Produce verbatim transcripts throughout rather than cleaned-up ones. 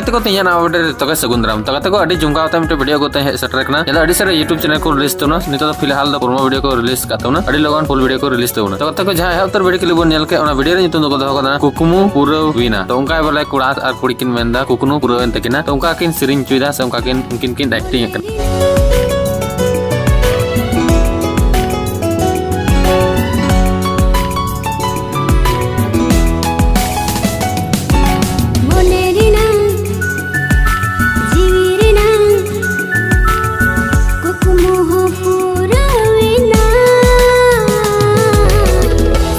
ᱛᱮᱠᱚ ᱛᱮᱦᱮᱧᱟᱜ ᱱᱟᱣᱟ video ᱨᱮ ᱡᱚᱛᱚ ᱜᱮ ᱥᱟᱹᱜᱩᱱ ᱫᱟᱨᱟᱢ᱾ ᱛᱚ ᱜᱟᱛᱮ ᱠᱚ, ᱟᱹᱰᱤ ᱡᱚᱢᱠᱟᱣ ᱛᱮ ᱢᱤᱫᱴᱮᱱ video ᱠᱚ ᱛᱮᱦᱮᱧ ᱦᱮᱡ ᱥᱮᱴᱮᱨ ᱠᱟᱱᱟ᱾ ᱡᱟᱦᱟᱸ ᱫᱚ ᱟᱹᱰᱤ ᱥᱟᱨᱟ YouTube channel ᱠᱚ release ᱛᱟᱵᱚᱱᱟ᱾ ᱱᱤᱛᱚᱜ ᱫᱚ ᱯᱷᱤᱞᱦᱟᱞ ᱫᱚ promo video ᱠᱚ release ᱠᱟᱜ ᱛᱟᱵᱚᱱᱟ, ᱟᱹᱰᱤ ᱞᱚᱜᱚᱱ full video ᱠᱚ release ᱛᱟᱵᱚᱱᱟ᱾ ᱛᱚ ᱜᱟᱛᱮ ᱠᱚ, ᱡᱟᱦᱟᱸᱭ ᱮᱦᱚᱵ ᱩᱛᱟᱹᱨ video clip ᱵᱚᱱ ᱧᱮᱞ ᱠᱮᱫ, ᱚᱱᱟ video ᱨᱮ ᱧᱩᱛᱩᱢ ᱫᱚᱠᱚ ᱫᱚᱦᱚ ᱠᱟᱫᱟ ᱠᱩᱠᱢᱩ ᱯᱩᱨᱟᱹᱣ ᱦᱩᱭᱱᱟ᱾ ᱛᱚ ᱚᱱᱠᱟ ᱵᱚᱞᱮ ᱠᱚᱲᱟ ᱟᱨ ᱠᱩᱲᱤ ᱠᱤᱱ ᱢᱮᱱᱫᱟ ᱠᱩᱠᱢᱩ ᱯᱩᱨᱟᱹᱣ ᱮᱱ ᱛᱟᱹᱠᱤᱱᱟ᱾ ᱛᱚ ᱚᱱᱠᱟ ᱠᱤᱱ ᱥᱮᱨᱮᱧ ᱦᱚᱪᱚᱭᱮᱫᱟ ᱥᱮ ᱚᱱᱠᱟ ᱠᱤᱱ, ᱩᱱᱠᱤᱱ ᱠᱤᱱ acting ᱮᱫ ᱠᱟᱱᱟ᱾ ᱢᱚᱱᱮ ᱨᱮᱱᱟᱝ ᱡᱤᱣᱤ ᱨᱮᱱᱟᱝ ᱠᱩᱠᱢᱩ ᱦᱚᱸ ᱯᱩᱨᱟᱹᱣᱮᱱᱟ᱾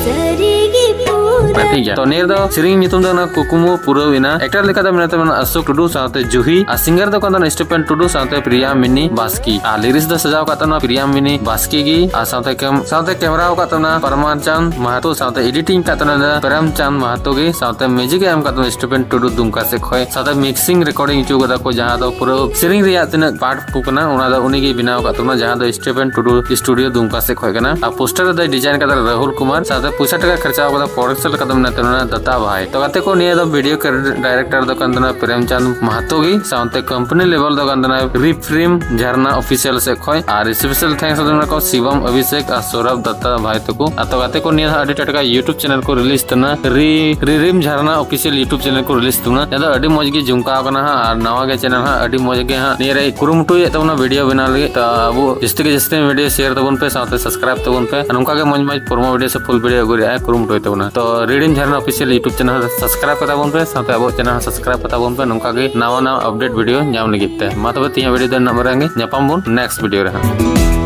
ᱥᱟᱹᱨᱤᱜᱮ ᱯᱩᱨᱟᱹ ᱴᱷᱤᱠ ᱜᱮᱭᱟ᱾ ᱛᱚ ᱱᱤᱭᱟᱹ ᱫᱚ ᱥᱮᱨᱮᱧ ᱧᱩᱛᱩᱢ ᱫᱚ ᱠᱟᱱᱟ ᱠᱩᱠᱢᱩ ᱯᱩᱨᱟᱹᱣᱮᱱᱟ᱾ Actor ᱞᱮᱠᱟᱛᱮ ᱢᱮᱱᱟᱭ ᱛᱟᱵᱚᱱᱟ ᱚᱥᱳᱠ ᱴᱩᱰᱩ ᱥᱟᱶᱛᱮ ᱡᱩᱦᱤ, ᱟᱨ singer ᱫᱚ ᱠᱟᱱ ᱛᱟᱵᱚᱱᱟ ᱥᱴᱤᱯᱷᱮᱱ ᱴᱩᱰᱩ ᱥᱟᱶᱛᱮ ᱯᱨᱤᱭᱟ ᱢᱤᱱᱤ ᱵᱟᱥᱠᱤ, ᱟᱨ lyrics ᱫᱚ ᱥᱟᱡᱟᱣ ᱟᱠᱟᱫ ᱛᱟᱵᱚᱱᱟ ᱯᱨᱤᱭᱟ ᱢᱤᱱᱤ ᱵᱟᱥᱠᱤ ᱜᱮ, ᱟᱨ ᱥᱟᱶᱛᱮ ᱠᱮᱢ-, ᱥᱟᱶᱛᱮ camera ᱟᱠᱟᱫ ᱛᱟᱵᱚᱱᱟ ᱯᱟᱨᱢᱟᱱ ᱪᱟᱸᱫᱽ ᱢᱟᱦᱟᱛᱚ, ᱥᱟᱶᱛᱮ editing ᱟᱠᱟᱫ ᱛᱟᱵᱚᱱᱟ ᱯᱨᱮᱢ ᱪᱟᱸᱫᱽ ᱢᱟᱦᱟᱛᱚ ᱜᱮ, ᱥᱟᱶᱛᱮ music ᱮ ᱮᱢ ᱟᱠᱟᱫ ᱛᱟᱵᱚᱱᱟ ᱥᱴᱤᱯᱷᱮᱱ ᱴᱩᱰᱩ ᱫᱩᱢᱠᱟ ᱥᱮᱫ ᱠᱷᱚᱱ, ᱥᱟᱶᱛᱮ mixing recording ᱦᱚᱪᱚ ᱠᱟᱫᱟ ᱠᱚ, ᱡᱟᱦᱟᱸ ᱫᱚ ᱯᱩᱨᱟᱹ ᱥᱮᱨᱮᱧ ᱨᱮᱭᱟᱜ ᱛᱤᱱᱟᱹᱜ part ᱠᱚ ᱠᱟᱱᱟ, ᱚᱱᱟ ᱫᱚ ᱩᱱᱤ ᱜᱮᱭ ᱵᱮᱱᱟᱣ ᱟᱠᱟᱫ ᱛᱟᱵᱚᱱᱟ, ᱡᱟᱦᱟᱸ ᱫᱚ ᱥᱴᱤᱯᱷᱮᱱ ᱴᱩᱰᱩ studio ᱫᱩᱢᱠᱟ ᱥᱮᱫ ᱠᱷᱚᱱ ᱠᱟᱱᱟ᱾ ᱟᱨ poster ᱫᱚᱭ design ᱟᱠᱟᱫᱟ ᱨᱟᱦᱩᱞ ᱠᱩᱢᱟᱨ, ᱥᱟᱶᱛᱮ ᱯᱚᱭᱥᱟ ᱴᱟᱠᱟ ᱠᱷᱚᱨᱪᱟ ᱟᱠᱟᱫᱟ production ᱞᱮᱠᱟ ᱫᱚ ᱢᱮᱱᱟᱜ ᱛᱟᱵᱚᱱᱟ ᱫᱟᱛᱟ ᱵᱷᱟᱭ᱾ ᱛᱚ ᱜᱟᱛᱮ ᱠᱚ, ᱱᱤᱭᱟᱹ ᱫᱚ video director ᱫᱚ ᱠᱟᱱ ᱛᱟᱵᱚᱱᱟ ᱯᱨᱮᱢ ᱪᱟᱸᱫᱽ ᱢᱟᱦᱟᱛᱚ ᱜᱮ, ᱥᱟᱶᱛᱮ company level ᱫᱚ ᱠᱟᱱ ᱛᱟᱵᱚᱱᱟ ᱨᱤᱯᱷᱨᱤᱢ ᱡᱷᱟᱨᱱᱟ official ᱥᱮᱫ ᱠᱷᱚᱱ, ᱟᱨ special thanks ᱫᱚ ᱢᱮᱱᱟᱜ ᱠᱚᱣᱟ ᱥᱤᱵᱚᱢ ᱚᱵᱷᱤᱥᱮᱠ ᱟᱨ ᱥᱚᱨᱚᱵ ᱫᱟᱛᱟ ᱵᱷᱟᱭ ᱛᱟᱠᱚ᱾ ᱟᱨ ᱛᱚ ᱜᱟᱛᱮ ᱠᱚ, ᱱᱤᱭᱟᱹ ᱫᱚ ᱟᱹᱰᱤ ᱴᱟᱴᱠᱟ YouTube channel ᱠᱚ release ᱛᱟᱵᱚᱱᱟ, ᱨᱤ-, ᱨᱤᱨᱤᱢ ᱡᱷᱟᱨᱱᱟ official YouTube channel ᱠᱚ release ᱛᱟᱵᱚᱱᱟ᱾ ᱱᱤᱭᱟᱹ ᱫᱚ ᱟᱹᱰᱤ ᱢᱚᱡᱽ ᱜᱮ ᱡᱚᱢᱠᱟᱣ ᱠᱟᱱᱟ ᱦᱟᱸᱜ, ᱟᱨ ᱱᱟᱣᱟ ᱜᱮ channel ᱦᱟᱸᱜ, ᱟᱹᱰᱤ ᱢᱚᱡᱽ ᱜᱮ ᱦᱟᱸᱜ ᱱᱤᱭᱟᱹ ᱨᱮ ᱠᱩᱨᱩᱢᱩᱴᱩᱭᱮᱫ ᱛᱟᱵᱚᱱᱟ video ᱵᱮᱱᱟᱣ ᱞᱟᱹᱜᱤᱫ᱾ ᱛᱚ ᱟᱵᱚ ᱡᱟᱹᱥᱛᱤ ᱜᱮ ᱡᱟᱹᱥᱛᱤ video share ᱛᱟᱵᱚᱱ ᱯᱮ, ᱥᱟᱶᱛᱮ subscribe ᱛᱟᱵᱚᱱ ᱯᱮ, ᱟᱨ ᱱᱚᱝᱠᱟ ᱜᱮ ᱢᱚᱡᱽ ᱢᱚᱡᱽ promo video ᱥᱮ full video ᱟᱹᱜᱩ ᱨᱮᱭᱟᱜ ᱠᱩᱨᱩᱢᱩᱴᱩᱭ ᱛᱟᱵᱚᱱᱟ᱾ ᱛᱚ ᱨᱤᱨᱤᱢ ᱡᱷᱟᱨᱱᱟ official YouTube channel subscribe ᱠᱟᱛᱟ ᱵᱚᱱ ᱯᱮ, ᱥᱟᱶᱛᱮ ᱟᱵᱚ channel subscribe ᱠᱟᱛᱟ ᱵᱚᱱ ᱯᱮ, ᱱᱚᱝᱠᱟ ᱜᱮ ᱱᱟᱣᱟ ᱱᱟᱣᱟ update video ᱧᱟᱢ ᱞᱟᱹᱜᱤᱫ ᱛᱮ᱾ ᱢᱟ ᱛᱚᱵᱮ ᱛᱮᱦᱮᱧᱟᱜ video ᱫᱚ ᱱᱤᱱᱟᱹᱜ ᱢᱟᱨᱟᱝ ᱜᱮ, ᱧᱟᱯᱟᱢ ᱵᱚᱱ next video ᱨᱮ ᱦᱟᱸᱜ᱾